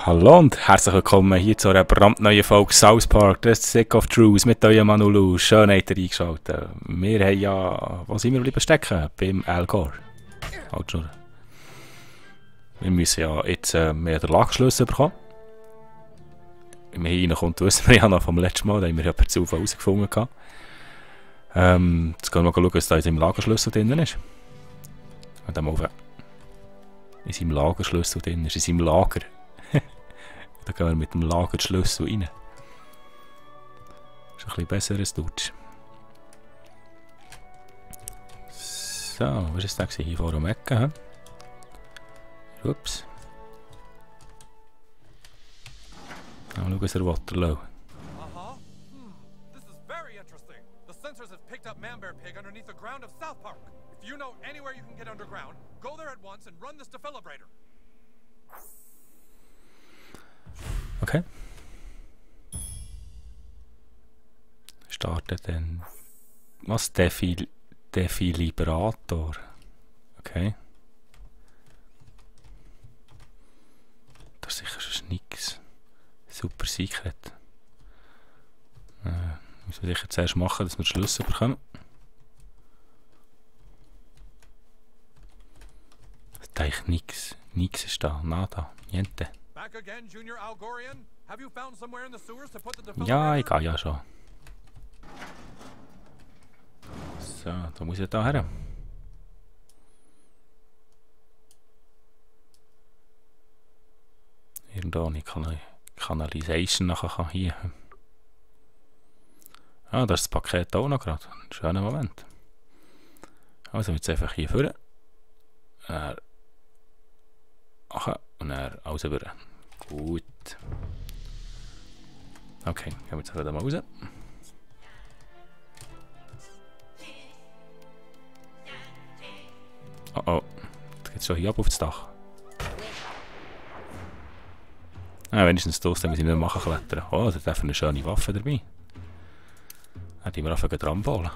Hallo und herzlich willkommen hier zu einer brandneuen Folge South Park, The Stick of Truth mit eurem Manulu. Schön habt ihr eingeschaltet. Wir haben ja... Wo sind wir bleiben stecken? Beim Al Gore. Halt schon. Wir müssen ja jetzt mehr den Lagerschlüssel bekommen. Wenn wir hier reinkommt, wissen wir ja noch vom letzten Mal, da haben wir ja per Zufall herausgefunden. Jetzt gehen wir mal schauen, was da in seinem Lagerschlüssel drin ist. Und dann mal in seinem Lagerschlüssel drin ist, in seinem Lager. Da gehen wir mit dem Lagerschlüssel rein. Das ist ein bisschen besser als Deutsch. So, was war das hier vor dem Ecke? Ups. Mal schauen, was er will. This is very interesting. The sensors have picked up Man-Bear Pig underneath the ground of South Park. If you know anywhere you can get underground, go there at once and run this defibrillator. Okay. Startet dann. Was? Defibrillator. Okay. Das ist sicher schon nichts. Super Secret. Müssen wir sicher zuerst machen, dass wir den Schlüssel bekommen. Das ist eigentlich nichts. Nichts ist da. Nada. Niente. Back again, Junior Algorian? Have you found somewhere in the sewers to put the defibrillator? Ja, ich gehe ja schon. So, da muss ich da her. Irgendwo eine Kanalisation nachher hier. Ah, das ist das Paket auch noch gerade. Schöner Moment. Also jetzt einfach hier vorne. Ach, und dann raus wieder. Gut. Okay, gehen wir jetzt wieder mal raus. Oh oh, jetzt geht es schon hier ab auf das Dach. Ah, wenigstens das, dann müssen wir nicht mehr machen klettern. Oh, da hat eine schöne Waffe dabei. Da hätte ich mir anfangen zu trampolen.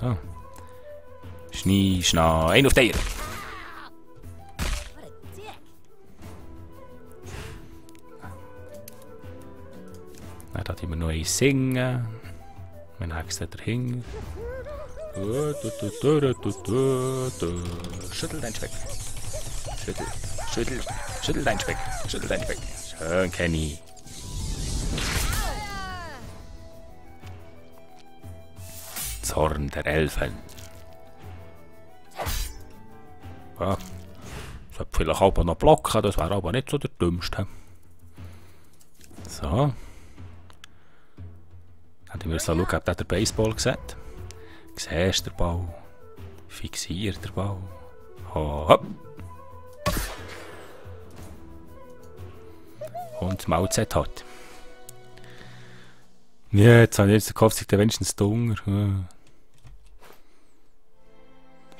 So. Schnee, Schnee, ein auf dir! Dann hat immer noch ein Singen. Mein Hex da dahin. Schüttel dein Speck. Schüttel dein Speck. Schüttel dein Speck. Schön, Kenny. Zorn der Elfen. Ja, das sollte vielleicht auch noch blocken, das wäre aber nicht so der dümmste. So. Hätten wir so schauen, ob der Baseball gesehen. Siehst den Ball. Fixiert den Ball. Hopp. Und Mauzett hat. Ja, jetzt habe ich jetzt den Kopf, sich wenigstens Hunger.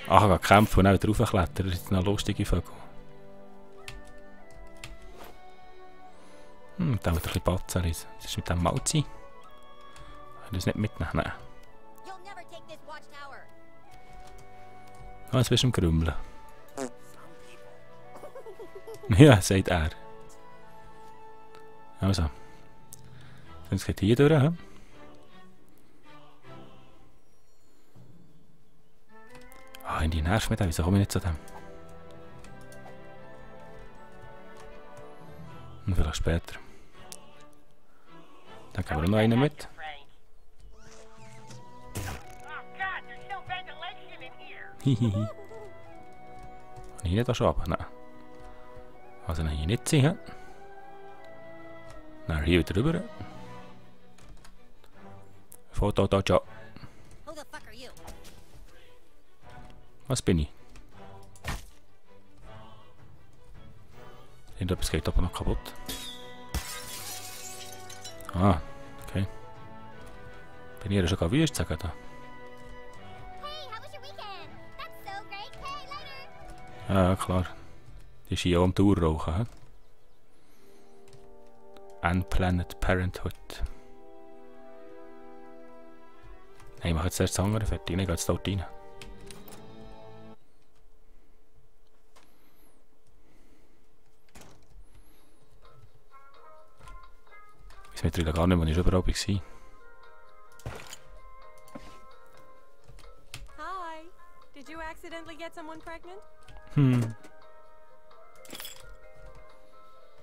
Ach, ich kann kämpfen und auch drauf klettern. Das ist eine lustige Vögel. Da wird ein bisschen Batzen. Das ist mit dem Mauzi. Ich will das nicht mitnehmen. Nein. Ah, jetzt bist du am Grümmeln. Ja, sagt er. Also. Jetzt geht hier durch. He? Ah, in die Nerven mit dem. Wieso komme ich nicht zu dem? Und vielleicht später. Dann geben wir noch einen mit. Hihihi. Kann ich nicht da schon ab? Nein. Also dann hier nicht sehen. Dann hier wieder rüber. Foto da, ciao. Was bin ich? Irgendetwas geht aber noch kaputt. Ah, okay. Bin ich ja schon wüst, sagen da. Ja, klar. Die ist hier auch am Durchrauchen. Unplanned Parenthood. Nein, ich mache jetzt erst das andere fertig, dann geht es dort rein. Das mittlerweile gar nicht, wo ich überall war. Hi. Did you accidentally get someone pregnant?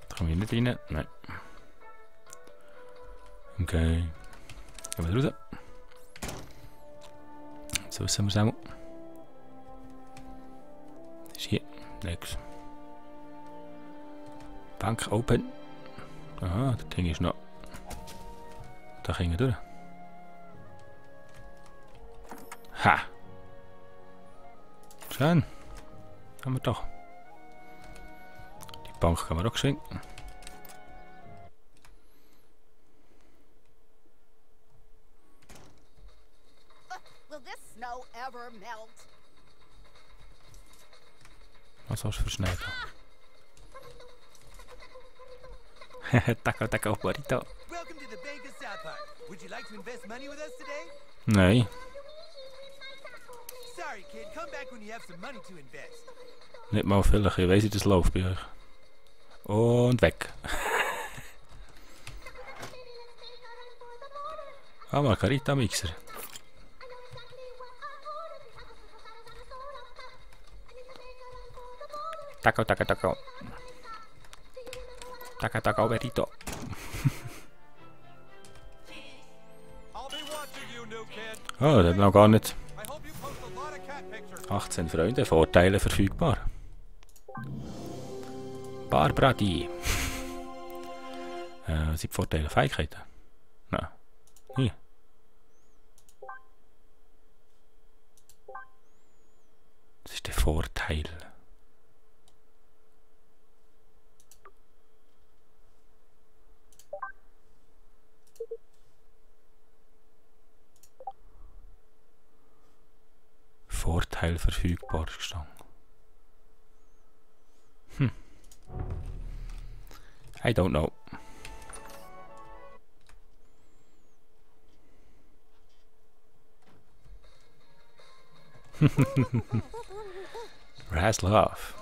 Da komme ich nicht rein. Nein. Okay. Gehen wir raus. So wissen wir es auch. Das ist hier. Nix. Bank open. Aha, das Ding ist noch. Da ging er durch. Ha! Schön. Haben wir doch. Die Bank kann man auch schenken. Will this snow ever melt? Was hast du für Schnee da? Taco, Burrito. Welcome to the Bank of South Park. Would you like to invest money with us today? Nein. Sorry, kid. Come back when you have some money to invest. Nicht mal vielleicht. Ich weiss, wie das läuft bei euch. Und weg. Ah, Margarita-Mixer. Taco. Taco, Burrito. I'll be watching you, new kid. Oh, das hat noch gar nicht. I hope you post a lot of cat pictures. 18 Freunde, Vorteile verfügbar. Barbara die. Was sind die Vorteile? Fähigkeiten? Nein. Hier. Das ist der Vorteil. Vorteil verfügbar gestanden. I don't know. Raslov.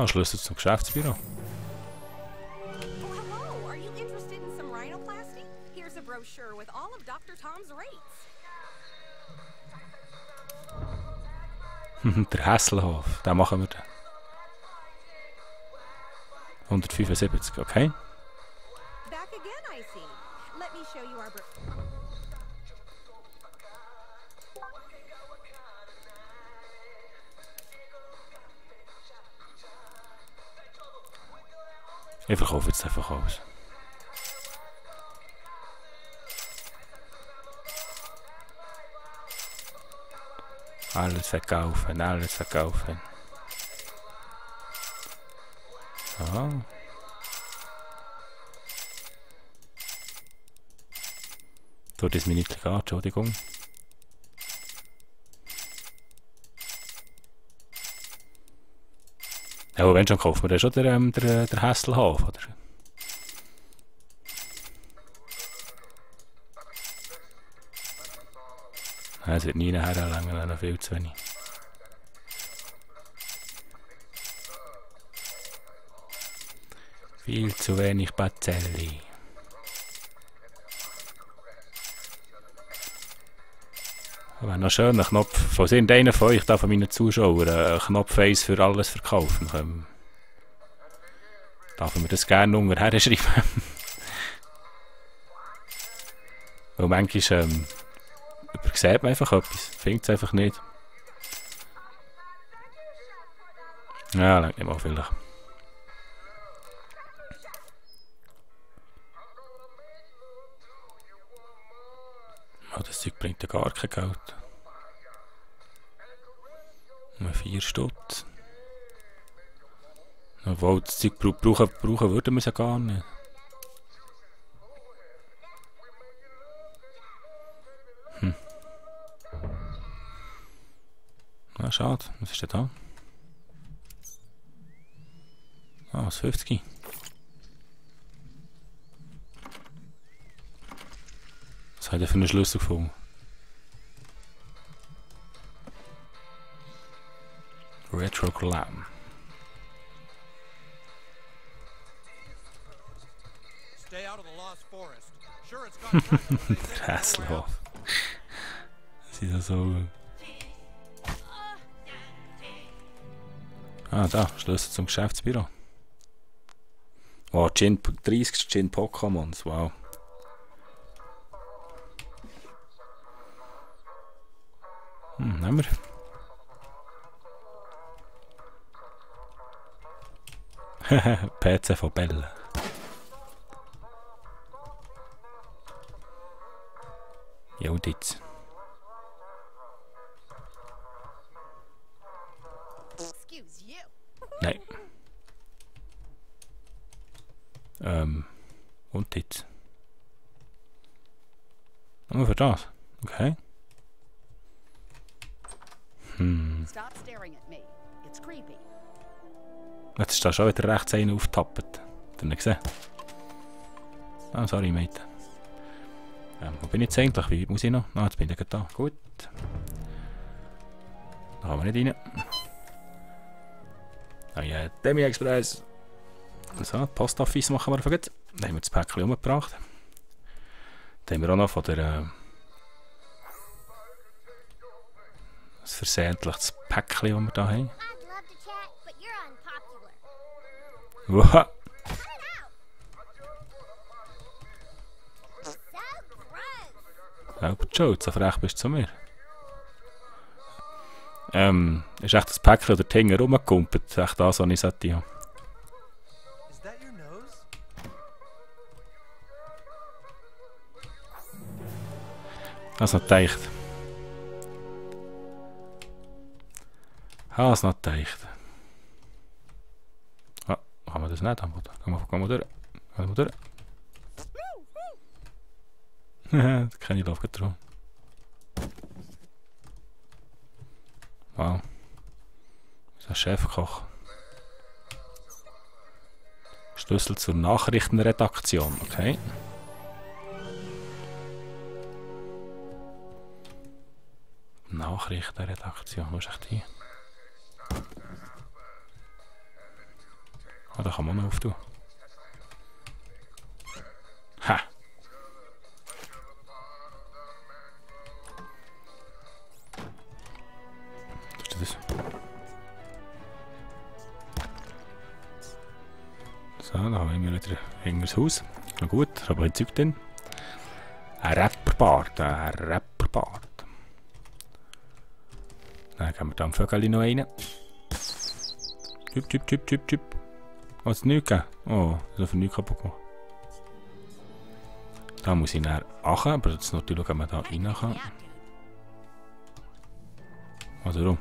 Schlüssel zum Geschäftsbüro. Oh, hello. Are you interested in some rhinoplasty? Here's a brochure with all of Dr. Tom's rates. Der Hasselhof, den machen wir dann. 175, okay. Back again, I see. Let me show you our Ich verkaufe jetzt einfach alles. Alles verkaufen, alles verkaufen. So. Tut es mir nicht an, Entschuldigung. Ja, aber wenn schon kaufen wir dann schon der Hasselhof, oder? Ja, es wird nie nachher lange, noch viel zu wenig. Viel zu wenig Pazelli. Aber noch schön, ein Knopf von irgendeiner von euch, da von meinen Zuschauern, ein Knopf 1 für alles verkaufen. Darf man das gerne unterher schreiben? Weil manchmal übersieht man einfach etwas, findet es einfach nicht. Ja, langt nicht mal vielleicht. Oh, das Zeug bringt ja gar kein Geld. Nur 4 Stutz. Obwohl, das Zeug brauchen würden wir es ja gar nicht. Ah, schade. Was ist denn da? Ah, was 50. Was hat er für einen Schlüssel gefunden? Retroglam. Der Hässlerhof. Das ist ja so... Ah, da, Schlüssel zum Geschäftsbüro. Oh, 30 Gin-Pokémons, wow. Nehmen wir. PC von Bell. Ja, und jetzt. Excuse you. Nein. Und jetzt. Nur für das. Okay. Stop staring at me. It's creepy. Jetzt ist da schon wieder rechts einer aufgetappt. Habt ihr ihn gesehen? Ah, sorry, Mate. Wo bin ich jetzt eigentlich? Wie muss ich noch? Ah, jetzt bin ich da. Gut. Da haben wir nicht rein. Ah ja, Demi Express. So, Post Office machen wir gut. Dann haben wir das Päckchen umgebracht. Dann haben wir auch noch von der... das versehentliches Päckchen, das wir da haben. I'd love to chat, but you're unpopular. Wow. So gross. Selber schuld, so frech bist du zu mir. Ist echt das Päckchen oder die Hänge rumgekumpelt? Echt das, was ich sollte haben. Is that your nose? Hast du noch gedacht? Hast du noch gedacht? Ah, kann man das nicht haben? Gehen wir durch. Gehen wir durch. Da kann ich laufen drauf. Wow. Das ist ein Chefkoch. Schlüssel zur Nachrichtenredaktion, okay. Nachrichtenredaktion, wo ist echt die? Ah, da kann man noch auftun. Ha! Was ist das? So, da haben wir wieder hinter das Haus. Na gut, da habe ich ein Zeug drin. Ein Rapperbart, ein Rapperbart. Dann geben wir da am Vögel noch rein. Typ. Was nichts gegeben? Oh, das ist für nichts kaputt gemacht. Da muss ich näher achten, aber jetzt natürlich schauen, ob man da rein kann. Also rum.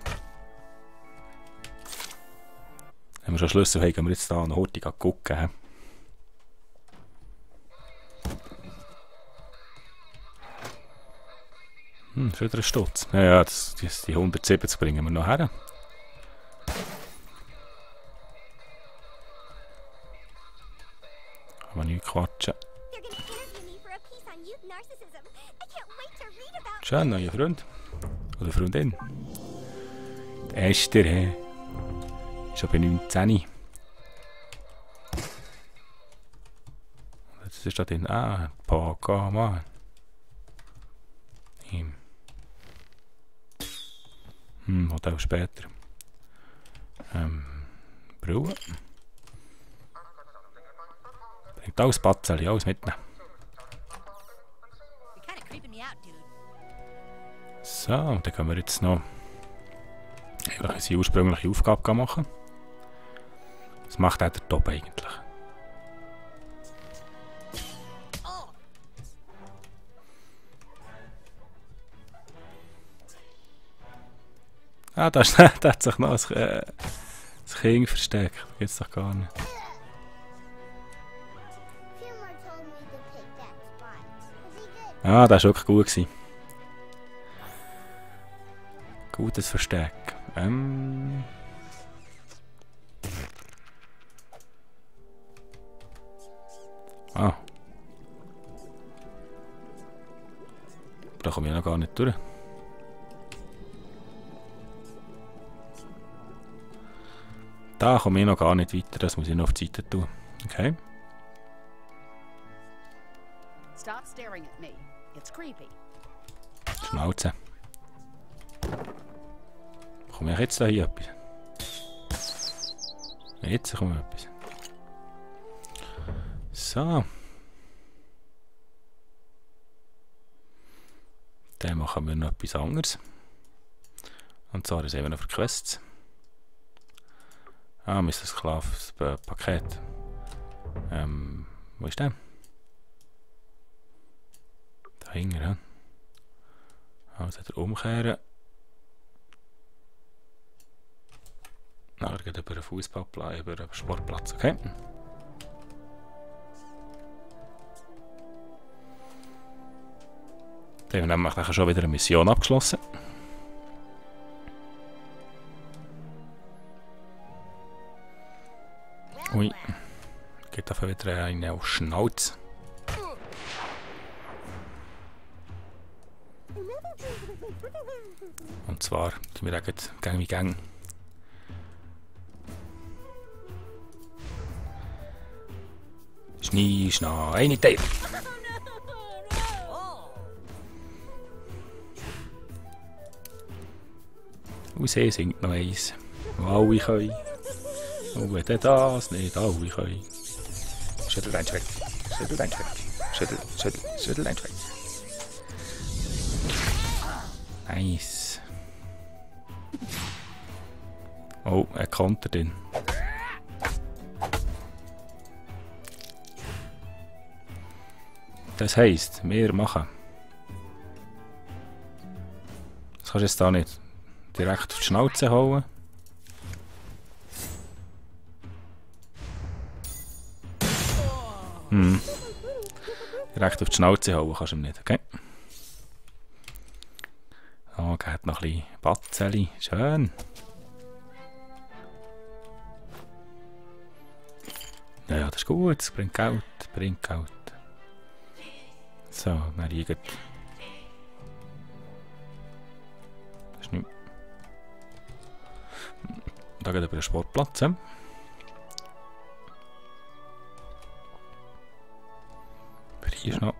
Wenn wir schon Schlüssel haben, gehen wir jetzt da noch heute gucken. Ist wieder ein Stutz. Ja, die 170 bringen wir noch her. Kann man nicht quatschen. They're gonna interview me for a piece on youth narcissism. I can't wait to read about Schön, neuer Freund. Oder Freundin. Esther, hä? Schon bei 19. Jetzt ist da drin. Ah, Pokémon. Oder auch später. Brille. Bringt alles Batzeli, alles mitnehmen. You're kind of creeping me out, dude. So, und dann können wir jetzt noch unsere ursprüngliche Aufgabe machen. Was macht auch der Top eigentlich? Ah, da hat sich noch ein Kind versteckt. Das gibt's doch gar nicht. Fillmore told me to pick that spot. Was he good? Ah, das war wirklich gut gewesen. Gutes Versteck. Ah. Da komme ich noch gar nicht durch. Da komme ich noch gar nicht weiter, das muss ich noch auf die Seite tun. Okay. Stop staring at me. It's creepy. Schnauze. Komme ich jetzt da hier etwas? Jetzt kommt etwas. So. Dann machen wir noch etwas anderes. Und zwar ist eben noch für Quests. Ah, Mr. Sklav, das Paket. Wo ist der? Da hinten, ja. Also der umkehren. Nachher geht über einen Fußballplatz, über einen Sportplatz, okay? Dann haben wir nämlich schon wieder eine Mission abgeschlossen. Ui, geht dafür wieder eine auf Schnauze. Und zwar tun wir Gang wie Gang. Schnee, Schnee, eine Teil. Und sie singt noch eins, wo alle können. Und wenn das nicht alle können. Schüttel dein Schweck, schüttel dein Schweck, schüttel dein Schweck. Nice. Oh, er kontert ihn. Das heisst, wir machen. Das kannst du jetzt da nicht direkt auf die Schnauze hauen. Direkt auf die Schnauze hauen kannst du ihm nicht, okay? Oh, er hat noch ein bisschen Batzeli. Schön. Ja, das ist gut. Das bringt Geld. Bringt Geld. So, dann liegt. Das ist nicht. Da geht über den Sportplatz. Hier ist noch.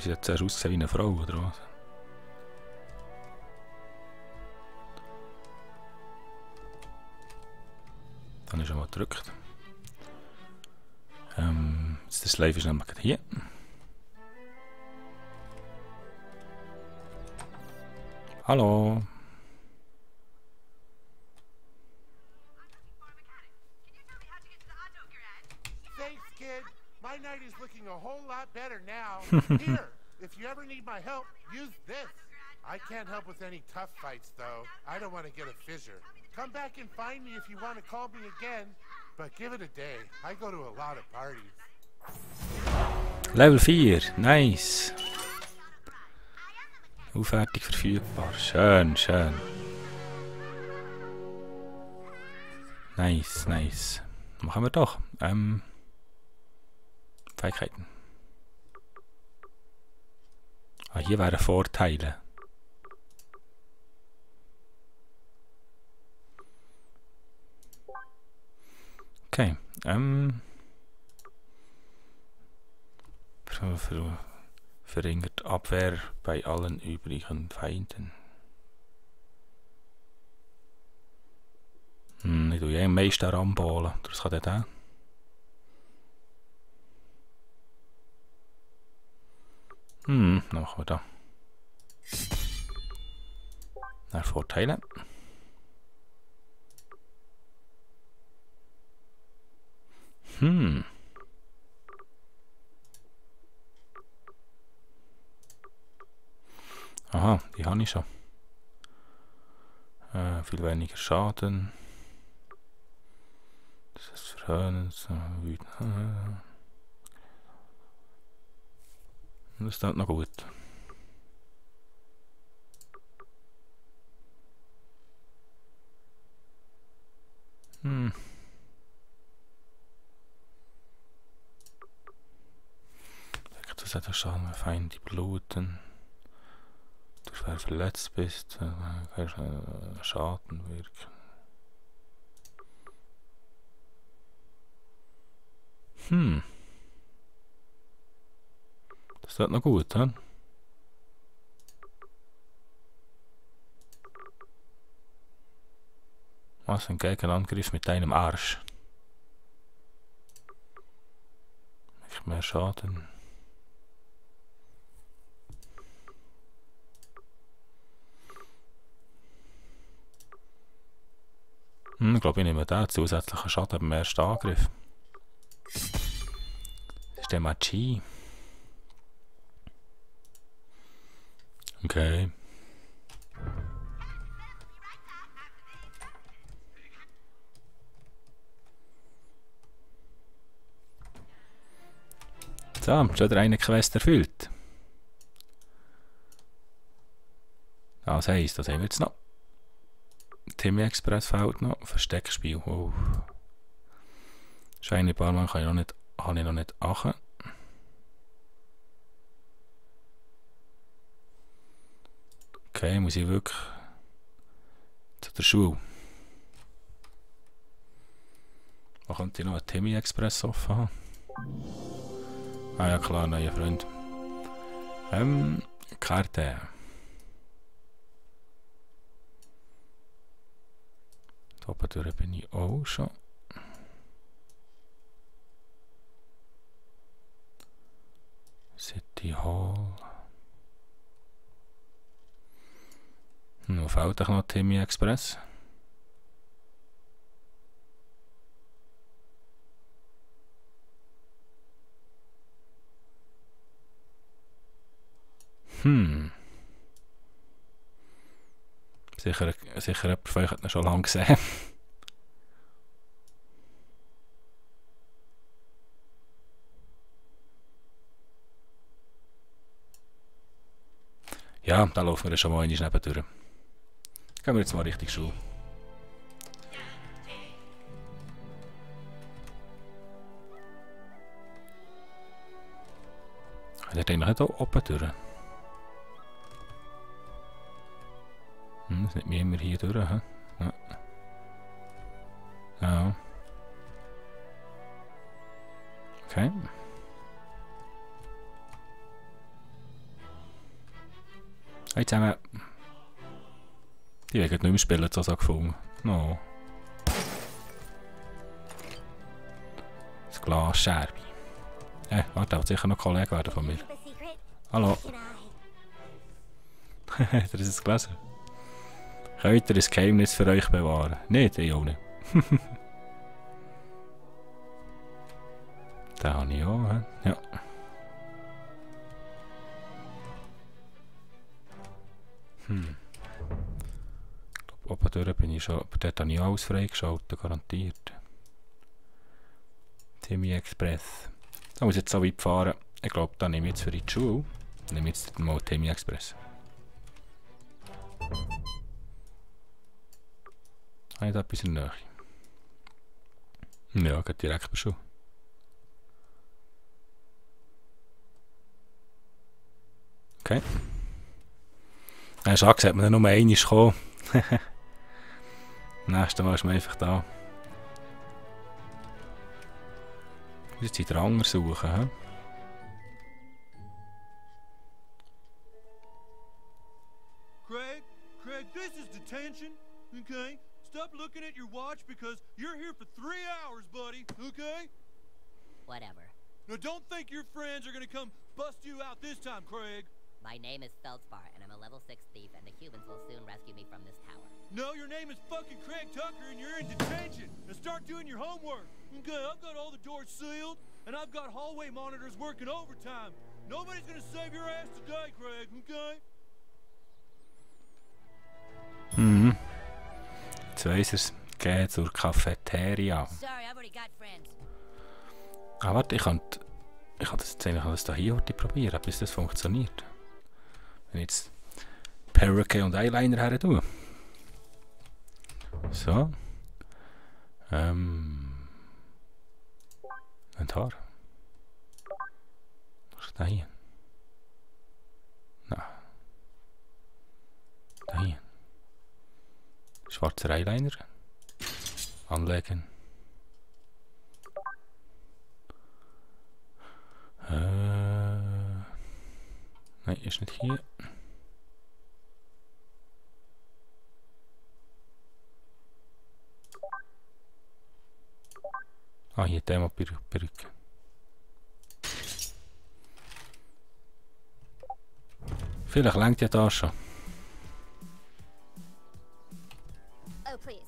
Sie hat zuerst ausgesehen wie eine Frau, oder was? Dann ist er mal gedrückt. Das Slave ist nämlich hier. Hallo. Thanks, kid. My night is looking a whole lot better now. Here, if you ever need my help, use this. I can't help with any tough fights, though. I don't want to get a fissure. Come back and find me if you want to call me again. But give it a day. I go to a lot of parties. Level 4. Nice. Fertig verfügbar. Schön, schön. Nice, nice. Machen wir doch. Fähigkeiten. Ah, hier wären Vorteile. Okay. Verringert Abwehr bei allen übrigen Feinden. Ich tue ja am meisten ranballen. Das kann der. Dann machen wir da. Dann Vorteile. Aha, die habe ich schon. Viel weniger Schaden. Das ist verhöhnen. Das ist noch gut. Das hat Schaden, wenn Feinde bluten. Du schwer verletzt bist, kannst Schaden wirken. Das tut noch gut, hä? Was ein Gegenangriff mit einem Arsch. Nicht mehr Schaden. Ich glaube, ich nehme da zusätzlichen Schaden beim ersten Angriff. Das ist der Magie. Okay. So, schon wieder eine Quest erfüllt. Das heisst, das haben wir jetzt noch. Timmy Express fehlt noch. Versteckspiel. Oh. Shiny Barman habe ich noch nicht achten. Okay, muss ich wirklich zu der Schule. Wo könnte ich noch einen Timmy Express offen haben? Ah ja klar, neuer Freund. Karte. Da oben durch bin ich auch schon. City Hall. Wo fehlt auch noch Timmy Express? Sicher jemand von euch hat ihn schon lange gesehen. Ja, da laufen wir schon mal einmal nebendurch. Gehen wir jetzt mal Richtung Schule. Der hat eigentlich hier oben durch. Das nimmt mich immer hier durch. Ja. Ja. Okay. Hey zusammen. Die werden nicht mehr spielen, so gefunden. No. Das Glas Scherbe. Warte, da wird sicher noch Kollege werden von mir. Hallo. Habt ihr das gelesen? Könnt ihr ein Geheimnis für euch bewahren? Nicht, ich auch nicht. Den habe ich auch, ja. Ich glaube, oben durch bin ich schon, aber dort habe ich alles freigeschaltet, garantiert. Timmy Express. Da muss ich jetzt so weit fahren. Ich glaube, da nehme ich jetzt für die Schule. Nehme jetzt mal Timmy Express. Habe ich da etwas in der Nähe? Ja, geht direkt bei Schule. Okay. Schade, sollte man nur einmal kommen. Nächstes Mal ist man einfach da. Wir müssen den Anger suchen. He? Craig, this is detention, okay? Stop looking at your watch because you're here for 3 hours, buddy, okay? Whatever. Now don't think your friends are gonna come bust you out this time, Craig. My name is Feldspar, and I'm a level 6 thief, and the Cubans will soon rescue me from this tower. No, your name is fucking Craig Tucker, and you're in detention. Now start doing your homework. Okay, I've got all the doors sealed, and I've got hallway monitors working overtime. Nobody's gonna save your ass today, Craig, okay? Mhm. Jetzt weiss er's. Geh zur Cafeteria. Sorry, I've already got friends. Ah, warte, ich kann das jetzt eigentlich alles hier heute probieren, bis das funktioniert. Wenn ich jetzt Perücke und Eyeliner her tue. So. Und Haar. Was ist da hier? Nein. Da hier. Schwarzer Eyeliner. Anlegen. Nein, ist nicht hier. Ah, hier Perücke. Vielleicht lenkt ja da schon. Oh, please.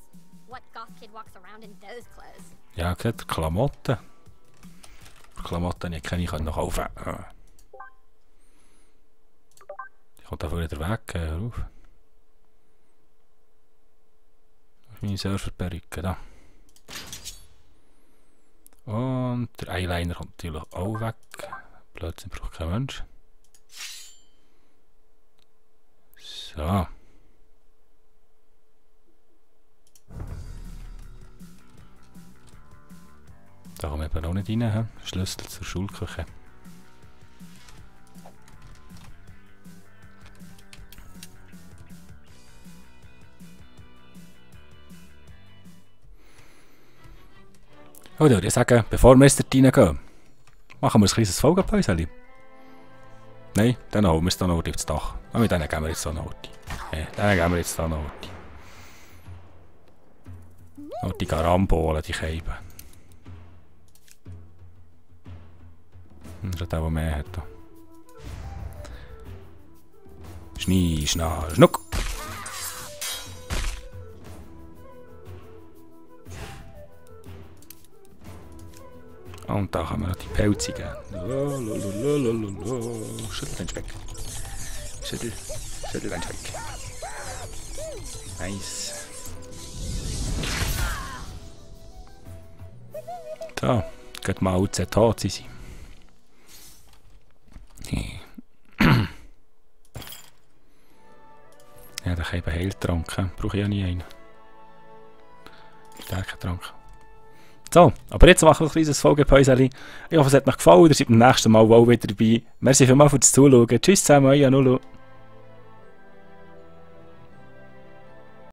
What goth kid walks around in those clothes? Ja, gesagt, Klamotten. Klamotten, ich kann ich noch kaufen. Die kommt einfach wieder weg. Hör auf. Das ist meine Surferperücke da. Und der Eyeliner kommt natürlich auch weg. Plötzlich braucht kein Mensch. So. Da kommen wir eben auch nicht rein. He? Schlüssel zur Schulküche. Oder ich sage, bevor wir jetzt dort reingehen, machen wir ein kleines Folgenpäuschen. Nein, dann holen wir es dann noch aufs Dach. Aber mit denen gehen wir jetzt da noch. Dann gehen wir jetzt da noch. Und die Garambolen, die Scheiben. Und der mehr hat. Schnee, Schnee, Schnuck. Und da haben wir noch die pelzigen. Schüttel den Speck. Schüttel den Speck. Nice. So, geht mal UZH zu sein. Ja, da kann ich Heiltrank. Brauche ich ja nie einen. Stärkentrank. So, aber jetzt machen wir ein kleines Folgepäuschen. Ich hoffe, es hat euch gefallen. Ihr seid beim nächsten Mal auch wieder dabei. Merci vielmals fürs Zuschauen. Tschüss zusammen, euer Nulu.